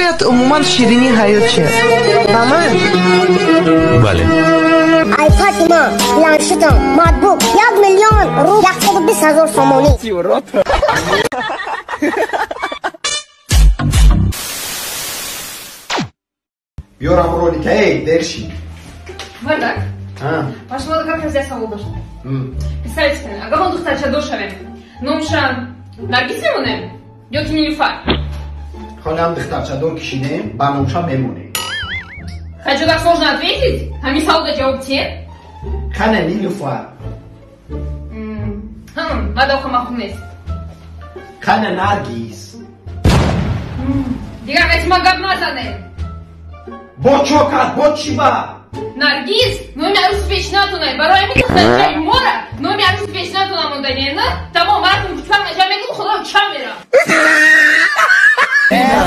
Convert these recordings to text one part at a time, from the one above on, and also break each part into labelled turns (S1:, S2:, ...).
S1: Умуман ширинии ҳаёт чи аст? Ба ман?
S2: Бале.
S3: Айпади ма, планшетам, ноутбук 1 миллион рубл 120 000 сомонӣ.
S4: Биёрам ролика, эй, дерши.
S5: Бардак. Ба шумо как раз я савол доштам. Представьте, агар мо духтарча дошавем, номша Наргиз мемонем ё ки Нилуфар?
S4: Холам духтарчадор кишидем, ба номша мемонем.
S5: Хочу так сложно ответить? Ҳамин саволда ҷавоб тиед?
S4: Қана Нилуфар.
S5: Мадоха махум нест.
S4: Қана Наргиз.
S5: Дигар қайси ман гап назанем.
S4: Бо чо кард, бо чӣ ба?
S5: Наргиз номи арӯси пешинатонай. Барои ҳамин духтарчаи мора номи арӯси пешинатона монданем, на? Тамом, маратон кучпак наҷа мегум, худо ча мерам.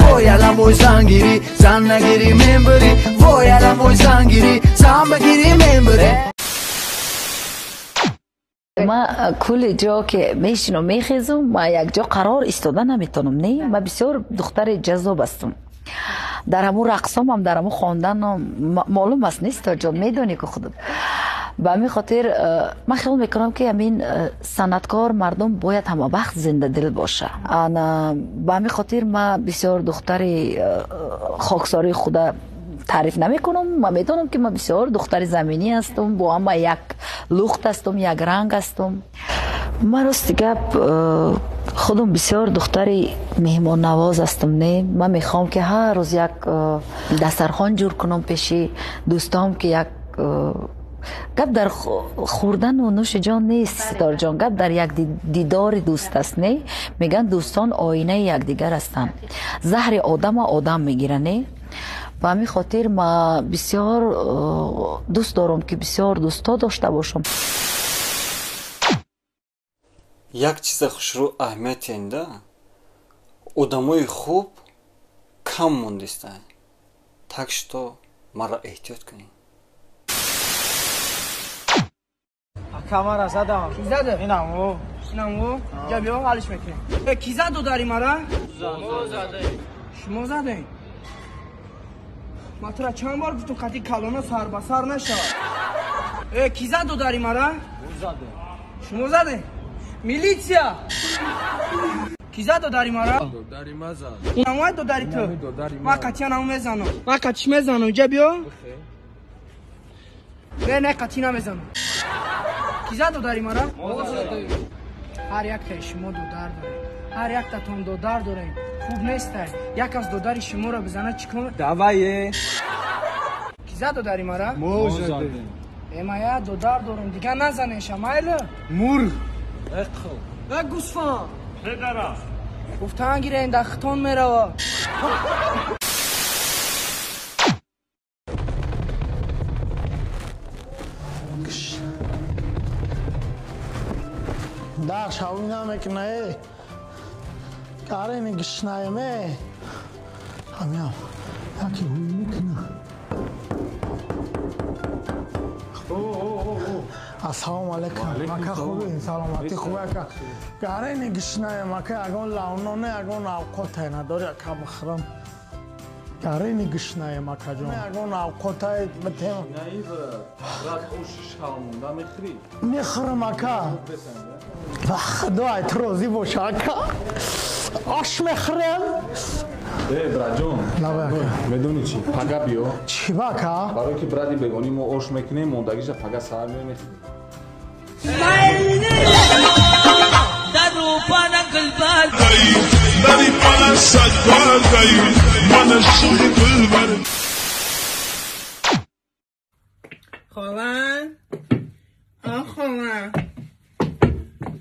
S6: Вой аламой зангирӣ, зан нагирӣ мембирӣ. Вой аламой зангирӣ, зан бигирӣ мембирӣ.
S7: Ма кулли ҷо ки мешинам, мехезам, ма якҷо қарор истода наметавонам. Не, ма бисёр духтари ҷаззоб ҳастам. Дар ҳамун рақсомам, дар ҳамун хонданам маълум аст, нест ҷон, медонӣ ки худат. Ба ҳамин хотир ман хиёл мекунам, ки ҳамин санъаткор мардум бояд ҳама вақт зиндадил боша. Ба ҳамин хотир ман бисёр духтари хоксории худа таъриф намекунам. Ман медонам, ки ман бисёр духтари заминӣ ҳастам, бо ҳама як лухт ҳастам, як ранг ҳастам. Ман рости гап худам бисёр духтари меҳмоннавоз ҳастам. Не, ман мехоҳам, ки ҳар рӯз як дастархон ҷур кунам пеши дӯстом, ки як гап дар хӯрдану нӯши ҷон нест, Ситорҷон, гап дар як дидори дӯст аст. Не, мегӯянд, дӯстон оинаи якдигар ҳастанд, заҳри одама одам мегира. Не, ба ҳамин хотир ма бисёр дӯст дорам, ки бисёр дӯстҳо дошта бошам.
S8: Як чиза хушрӯ аҳамият да, одамои хуб кам мондистанд, так что маро эҳтиёт кунед.
S9: Камара задам.
S10: Ки зада?
S9: Инам о.
S10: Инам о. Ҷа биё, ҳалиш мекунем. Э, ки зад додари мара?
S9: Мо задаем.
S10: Шумо задаем? Ман тура чанд бор гуфтум, қати калона сар ба сар нашавад. Э, ки зад додари мара?
S9: Мо задаем.
S10: Шумо задаем? Милитсия! Ки зад додари мара?
S9: Додари ма зад.
S10: Инам додари ту? Ман қатъиян ам мезанам. Ман қатиш мезанам. Ҷа биё. Не, не, қатъи намезанам. Ки зад додари мара? Ҳар яктаи шумо додар дорем, ҳар яктатон додар дорем. Хуб нестай, як аз додари шуморо бизана, чӣ кор?
S9: Давае.
S10: Ки зад додари мара?
S9: Мо задем.
S10: Э, ма як додар дорам, дигар назанеша, майли?
S9: Мурғ.
S10: Э, гӯсфанд.
S11: Педара.
S10: Гуфтан гирен, дар хитон мерава.
S12: Дар шавӣ намекуна, э, карени гишнаем, э, ҳамиам яке ҳуй мекуна. Ассалому алайкум, ака, хуби, саломатӣ хуби, ака? Гарени гишнаем, ака, ягон лавноне, ягон авқоте надори, ака, бихӯрам? Гарени гишнаем, акаҷон, ягон авқотай битем. Мехӯрам, ака, ба худо, ай ту розӣ боша, ака, ош мехӯрем.
S13: Э, браҷон, медонӣ чӣ, пага биё.
S12: Чӣ ба, ака?
S13: Барое ки бради бегонӣ мо ош мекунем, мондагиша пага саҳар меои мехӯрем.
S10: Хола, а, хола,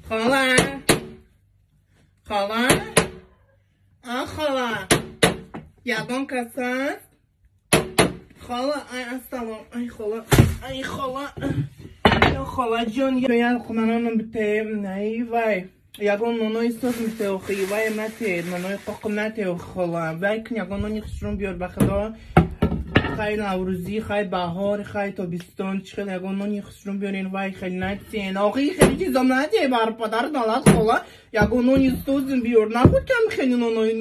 S10: хола, хола, а, хола, ягон кас аст? Хола, ай, ассалом, ай, хола, ай, хола, холаҷон, як наноном бите, ай, вай, ягон нонои соз мите, охи, вай, нате, нонои қоқ нате, хола, вай кун, ягон нони хушрӯм биёр, ба худо. Хай наврӯзӣ, хай баҳор, хай тобистон, чӣ хел ягон нони хушрӯ биёрен, вай хел натиен. Охи хеле чизам натие, бар падар налат хола, ягон нони созим биёр. Набуд кам хеле нонои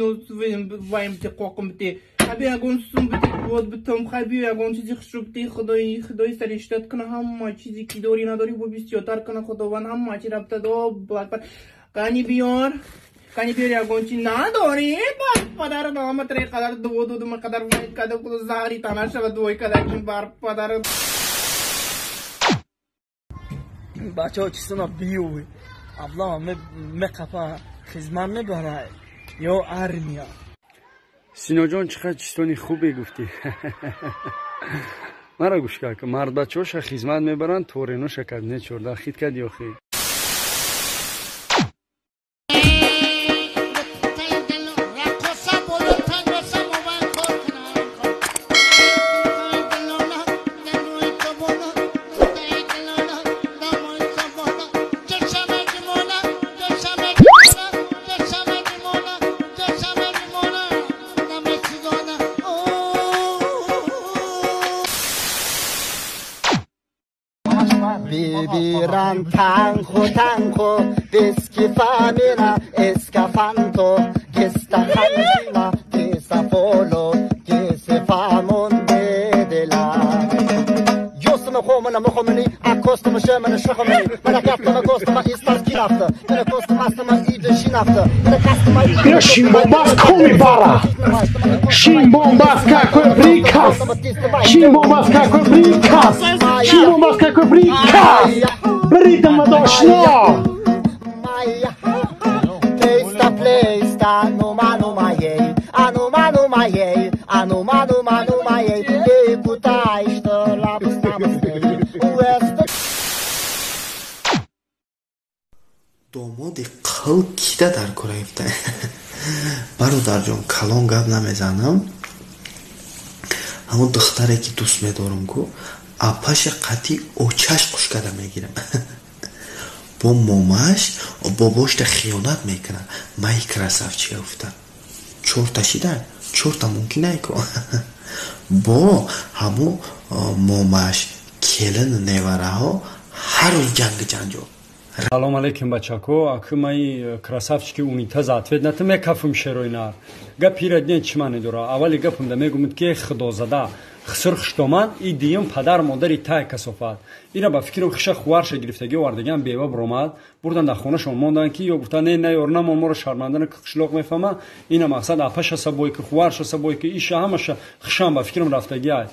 S10: ваем те қоқм те. Хаби ягон сум бите, вот битом, хай биё ягон чизи хушрӯ бите, худои худои сариштат кана ҳама чизи ки дорӣ надорӣ бо бисёртар кана худованд ҳама чи рабта до блак. Кани биёр. Кани биёр ягон чи надорӣ, бар падар наламат ре қадар дуо додум, қадар вай када куда заҳри тана шава дуои кадаким бар падар.
S11: Бачаҳо чизона биёй. Аблама меқапа хизмат мебара ё армия.
S8: Синоҷон, чӣ қадр чистони хубе гуфтӣ. Мара гӯш кард, мардбачаҳоша хизмат мебаранд, тореноша кабинет 14 хит кард ё хит.
S6: Bibiran tango tango, diskifamina escafanto, gestahantina, gesafolo, gesefamonde de la. Yosma khomana mokhomani, akostma shemana shakhomani, malakatma kostma istarkinafta, malakostma astma ideshinafta, malakastma.
S12: Шимбомбас коми бара! Шимбомбас какой приказ! Шимбомбас какой приказ! Шимбомбас какой приказ! Бритама дошло!
S6: Plesta plesta, numa numa ей, анума нума ей, анума нума нума ей, ей что лапс напс.
S14: Домоди қил кида дар кора ифта. Бародарҷон, калон гап намезанам. Ҳамон духтаре ки дӯст медорам ку, апаша қатъи очаш қушкада мегирам. Бо момаш бобошта хиёнат мекунад. Май красавчика гуфта. Чорта шида, чорта мумкин ай ку. Бо ҳамон момаш келин невараҳо ҳар рӯз ҷанги ҷанҷол.
S8: Салом алейкум, бачако. Акы мои красавчики унитаз ответ на ты мекафум шероинар. Гап пирадне чӣ маъне дора? Аввали гапам да мегумуд ки худозада хиср хуштомад и диюм падар модари тай касофат. Ина ба фикрам хиша хуварша гирифтагӣ овардагиам бева биромад. Бурдан дар хонашон мондан ки ё гуфтан не наёр намон моро шармандана қишлоқ мефаҳма. Ина мақсад апаша сабой ки хуварша сабой ки иша ҳамаша хишам ба фикрам рафтагӣ ай.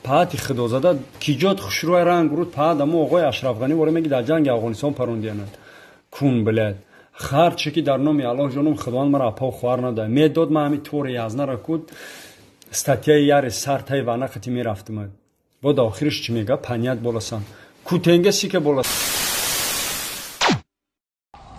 S8: Паати худозада киҷот хушрӯй ранг руд паат амо оғои Ашрафғанӣ воре меги дар ҷанги Афғонистон парондиянад. Кун билад. Ҳарче ки дар номи Аллоҳ ҷонум худованд мара апа хуар надояд. Медод ма ҳами тори язнара куд статьяи яре сар таи ванақати мерафтимад. Бо да охириш чӣ мега? Паният боласан. Кутенге сике боласан.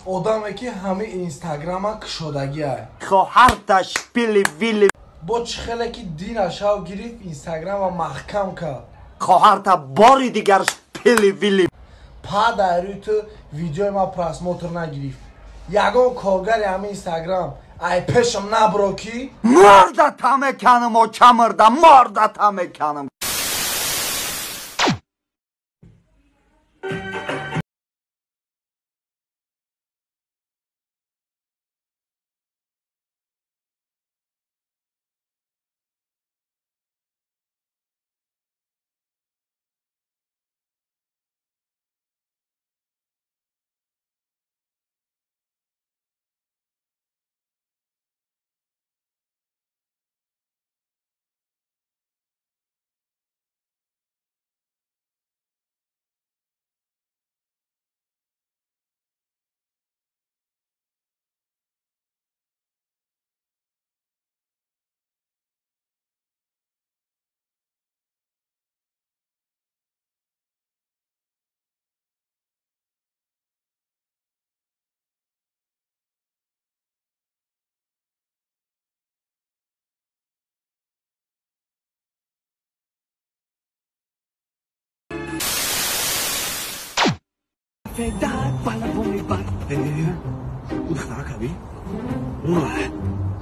S9: Одаме ки ҳами инстаграма кушодагиай.
S6: Хоҳарташ пили вили.
S9: Бо чӣ хеле ки дина шав гирифт инстаграма маҳкам кард.
S6: Хоҳарта бори дигар пили вили.
S9: Па дар рӯи ту видеои ма просмотр нагирифт. Ягон коргари ҳами инстаграм ай пешам набро ки
S6: мурда тамеканам очамырда мурда тамеканам.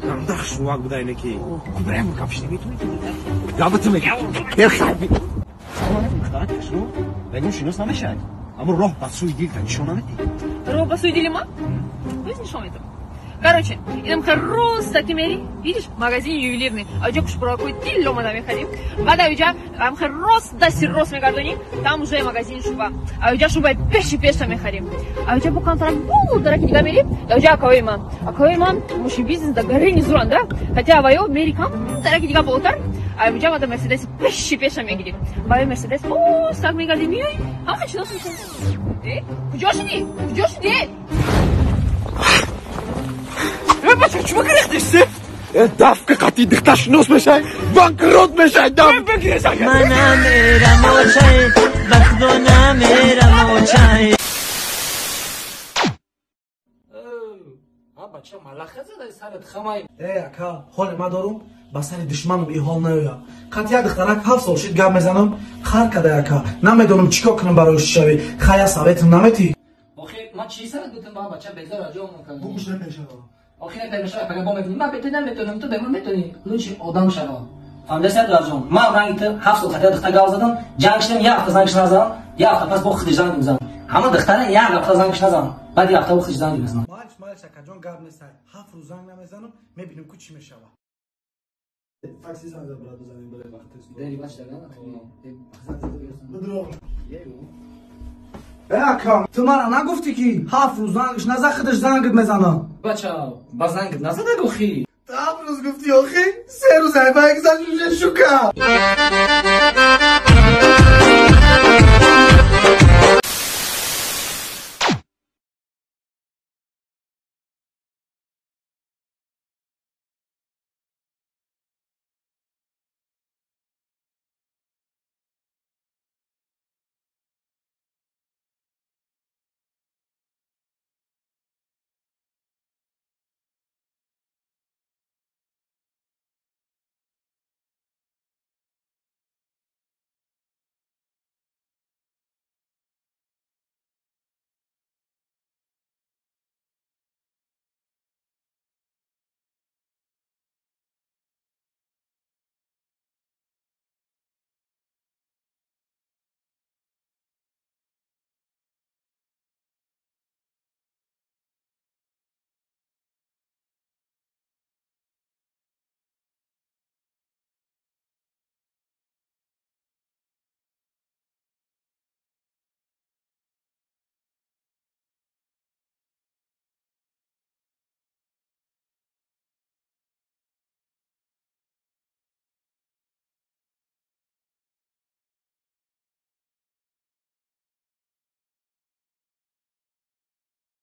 S15: Ганда хушрувак буда ине ки. Кубраям гапш наметонӣ. Гапату меги. Бехаби. Салом алейкум, духтарак хушру. Бегум шинос намешавад. Аммо роҳ ба сӯи дил та нишон намедиҳӣ.
S5: Роҳ ба сӯи дили ма? Боз нишон медам. Короче, идем роста мери, видишь, магазин ювелирный. А уҷа кушпуракои тилло мада мехарим. Баъд уҷа рост дасти рост мегардонӣ, там уже магазин шуба. А уҷа шубаи пеши пеша мехарим. А уҷа бо камтарак бултараки дига мери, да уҷа акаои ман. Акаои ман мошин бизнес да гарени зуран, да? Хотя аваё мери камтараки дига болотар. А уҷа мада Мерседеси пеши пеша мегирим. Баъд Мерседес остак мегардим, миёем, ҳама шинос мешавем. Э, куҷо шудӣ? Куҷо шудӣ?
S15: Бача, чума гирехтиш? Даф ки қатъи духтар шинос мешай, банкрот мешай, даф бигиреш.
S11: Ман намерам очай, ба худо намерам очай.
S16: Бача, малаха задай сарат хамай.
S9: Э, ака, ҳоле ман дорум, ба сари душманам иҳол наояд. Қатъи як духтарак 7 сол шид гап мезанам, хар кадай ака. Намедонам чӣ кор кунам барои шавӣ. Хая советам наметӣ?
S16: Охи, ман чӣ совет бутам ба бача безор аҷо мекунам.
S9: Бугӯш намешавад.
S16: Охи намешавад, пага бо мекунӣ. Ман бе ту наметонам, ту бе ман метонӣ. Лучше одам шава. Фаҳмидаи Сардорҷон, ман ранги ту 7 сол хатия духтар гап задам, ҷанг шудам, як ҳафта зангш назадам, як ҳафта пас бо худиш занг мезанам. Ҳама духтара як ҳафта зангш назанам, баъд як ҳафта бо худиш занг мезанам.
S9: Малч, малч, акаҷон гап нест. 7 рӯз занг намезанам, мебинем ку чӣ мешавад. Такси занг зад, брат, бизанем барои вақт.
S16: Дери бач даган.
S9: Бидро. Э, ака, ту мара нагуфтӣ ки 7 рӯз зангш назад, худаш зангат мезанам.
S16: Бача, ба зангат назада гӯхӣ.
S9: 7 рӯз гуфтӣ охи, 3 рӯз айбай гузашт, уже шука.